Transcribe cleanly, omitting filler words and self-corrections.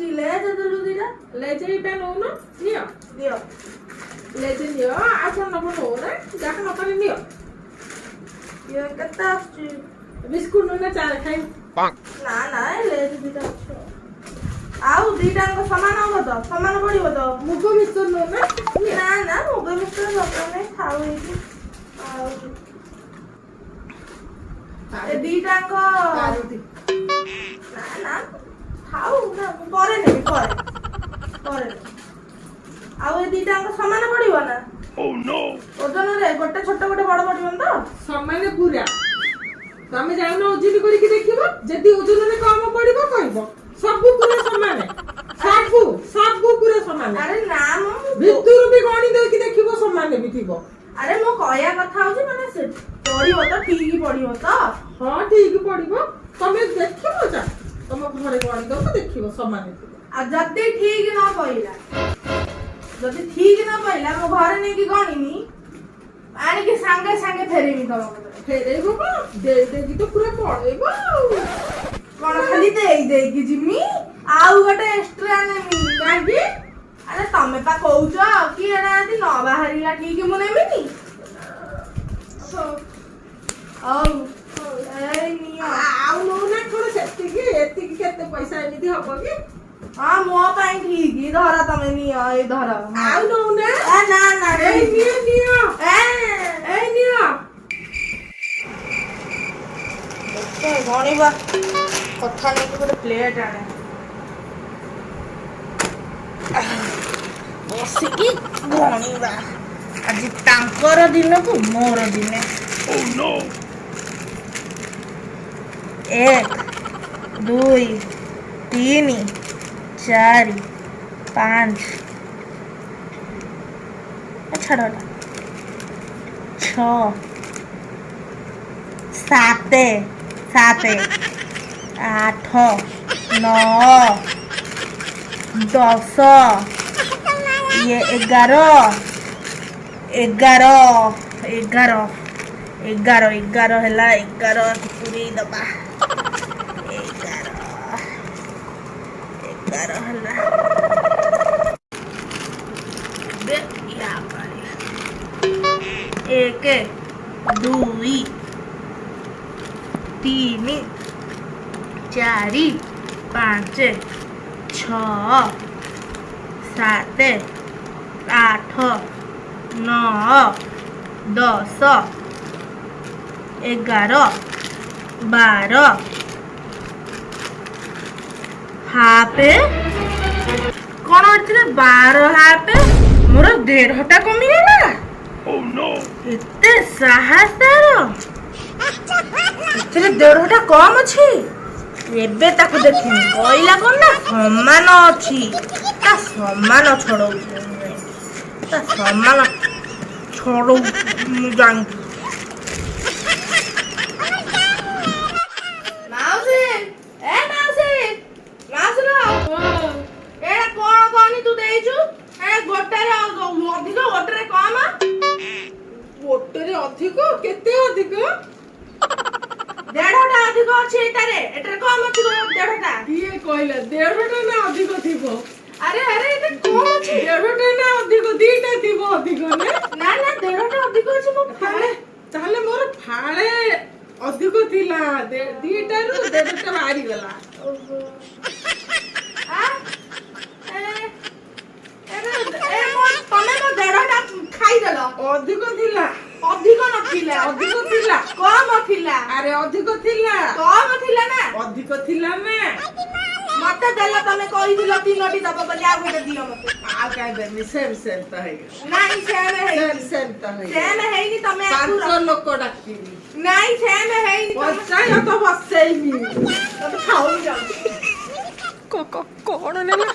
ଅଛି, ଲେଜ ଦେଲୁ ଦିଟା। ଲେଜ ଏଇଟା ନଉନ, ନିଅ। ଦିଅ। ଲେଜ ନିଅ। ଆଉ କଣ ନବ ନଉନା, ଯାହା ନକଲେ ନିଅ। ଇଏ କେତେ ଆସୁଛି? ବିସ୍କୁଟ ନଉନା, ଚାରେ ଖାଇବ। ନା ନା, ଏ ଲେଜ ଦିଟା ଅଛି। ଆଉ ଦିଟାଙ୍କ ସମାନ ହବ ତ? ସମାନ ପଡିବ ତ? ମୁଗ ମିକ୍ସଚର ନଉନା, ନିଅ। ନା ନା, ମୁଗ ମିକ୍ସଚର ଦରକାର ନାହିଁ, ଥାଉ ଏଇଠି। ଆଉ ଏ ଦିଟାଙ୍କ ପାରୁଟି। ନା ନା, ଥାଉ ନା, ମୁଁ ପରେ ନେବି, ପରେ ପରେ ନେବି। ଆଉ ଏ ଦିଟାଙ୍କ ସମାନ ପଡିବ ନା ଓଜନରେ? ଗୋଟେ ଛୋଟ ଗୋଟେ ବଡ ପଡିବନି ତ? ସମାନ ପୁରା। ତମେ ଯାଉନ, ଓଜନ କରିକି ଦେଖିବ। ଯଦି ଓଜନରେ କମ ପଡିବ କହିବ। ସବୁ ପୁରା ସମାନ, ସବୁ ସବୁ ପୁରା ସମାନ। ଆରେ ନା, ମୁଁ ଭିତରୁ ବି ଗଣି ଦେଇକି ଦେଖିବ, ସମାନ ବି ଥିବ। ଆରେ ମୋ କହିବା କଥା ହଉଛି, ମାନେ ସେ ପଡିବ ତ, ଠିକ ପଡିବ ତ? ହଁ, ଠିକ ପଡିବ। ତମେ ଦେଖିବ ଯା, ତମ ଘରେ ଗଣି ଦବ, ଦେଖିବ ସମାନ ଥିବ। ଆଉ ଯଦି ଠିକ ନ ପଇଲା, ଯଦି ଠିକ ନ ପଇଲା, ମୁଁ ଘରେ ନେଇକି ଗଣିନି, ଆଣିକି ସାଙ୍ଗେ ସାଙ୍ଗେ ଫେରେଇବି ତମ କତିରେ। ଫେରେଇବ କଣ? ଦେଇ ଦେଇକି ତ ପୁରା ପଳେଇବ ଆଉ। କଣ ଖାଲି ଦେଇ ଦେଇକି ଯିମି? ଆଉ ଗୋଟେ ଏକ୍ସଟ୍ରା ନେମି। କାହିଁକି? ଆରେ ତମେ ପା କହୁଛ କି ଏଟା ଯଦି ନ ବାହାରିଲା ଠିକ, ମୁଁ ନେମିନି। ହଉ, ଏଇ ନିଅ। ଆଉ ନଉନା କଣ? ସେତିକି ଏତିକି କେତେ ପଇସା ଏମିତି ହବ କି? ହଁ, ମୋ ପାଇଁ ଠିକ। ଧର, ତମେ ନିଅ, ଏଇ ଧର, ହଁ। ଆଉ ନଉନା? ଏ ନା ନା। ଏଇ ନିଅ, ନିଅ। ଏ। ଏଇ ନିଅ। ଦେଖେ ଗଣିବା କଥା ନେଇକି ଗୋଟେ ପ୍ଲେଟ୍ ଆଣେ, ବସିକି ଗଣିବା। ଆଜି ତାଙ୍କର ଦିନକୁ ମୋର ଦିନେ। 1, 2, 3, 4, 5, ଏ ଛାଡ଼ ଏଟା, 6, 7, 7, 8, 9, 10, ଇଏ 11, 11, 11, 11, 11 ହେଲା। 11 ପୁରେଇ ଦବା। 11, 11 ହେଲା। ଏବେ ୟା ପାଳି। 1, 2, 3, 4, 5, 6, 7, 8, 9, 10, 11, 12, ହାପେ। କଣ ଏଥିରେ 12 ହାପେ? ମୋର ଦେଢ଼ଟା କମିଗଲା। ଏତେ ସାହସ ତାର! ଏଥିରେ ଦେଢ଼ଟା କମ ଅଛି। ଏବେ ତାକୁ ଦେଖିନି। କହିଲା କଣ ନା ସମାନ ଅଛି। ତା ସମାନ ଛଡଉଛି ମୁଁ ଯାଇକି। ତା ସମାନ ଛଡଉଛି ମୁଁ ଜାଣିକି। ମାଉସୀ, ଏ ମାଉସୀ, ମାଉସୀ ଲୋ। ଏଇଟା କଣ କହନି ତୁ ଦେଇଛୁ? ଏ ଗୋଟାରେ ଅଧିକ, ଗୋଟାରେ କମ। ଗୋଟେରେ ଅଧିକ? କେତେ ଅଧିକ? ଦେଢଟା ଅଧିକ ଅଛି ଏଟାରେ, ଏଟାରେ କମ ଅଛି ଦେଢଟା। କିଏ କହିଲା ଦେଢଟା ନା ଅଧିକ ଥିବ? ଆରେ ଆରେ, ଏଟା କମ ଅଛି। ଦେଢଟା ନା ଅଧିକ, ଦିଟା ଥିବ ଅଧିକ ନା? ନା ନା, ଦେଢଟା ଅଧିକ ଅଛି ମୁଁ ତାହେଲେ ତାହେଲେ ମୋର ଫାଳେ ଅଧିକ ଥିଲା। ଦିଟାରୁ ଦେଢଟା ବାହାରିଗଲା। ଓହୋ। ଆ? ଏ, ଏ, ତମେ ମୋ ଦେଢଟା ଖାଇଦେଲ। ଅଧିକ ଥିଲା। ଅଧିକ ନଥିଲା। ଅଧିକ ଥିଲା। କମ ଥିଲା। ଆରେ ଅଧିକ ଥିଲା। କମ ଥିଲା ନା? ଅଧିକ ଥିଲା ନା। ମତେ ଦେଲ, ତମେ କହିଥିଲ ତିନୋଟି ଦବ ବୋଲି, ଆଉ ଗୋଟେ ଦିଅ ମତେ। ଆଉ କାଇଁ ଦେମି? ସେମ୍ ସେମ୍ ତ ହେଇଗଲା। ନାଇଁ, ସେମ୍ ସେମ୍ ହେଇନି। ସେମ୍ ତ ହେଇଗଲା। ସେମ୍ ହେଇନି, ତମେ ଆକୁ ପାଞ୍ଚ ଲୋକ ଡାକିବି। ନାଇଁ, ସେମ୍ ହେଇନି ତମେ ପଞ୍ଚାୟତ ବସେଇବି। ତମେ ଖାଉ, ଯାଉଛି। କଣ ନେଲା?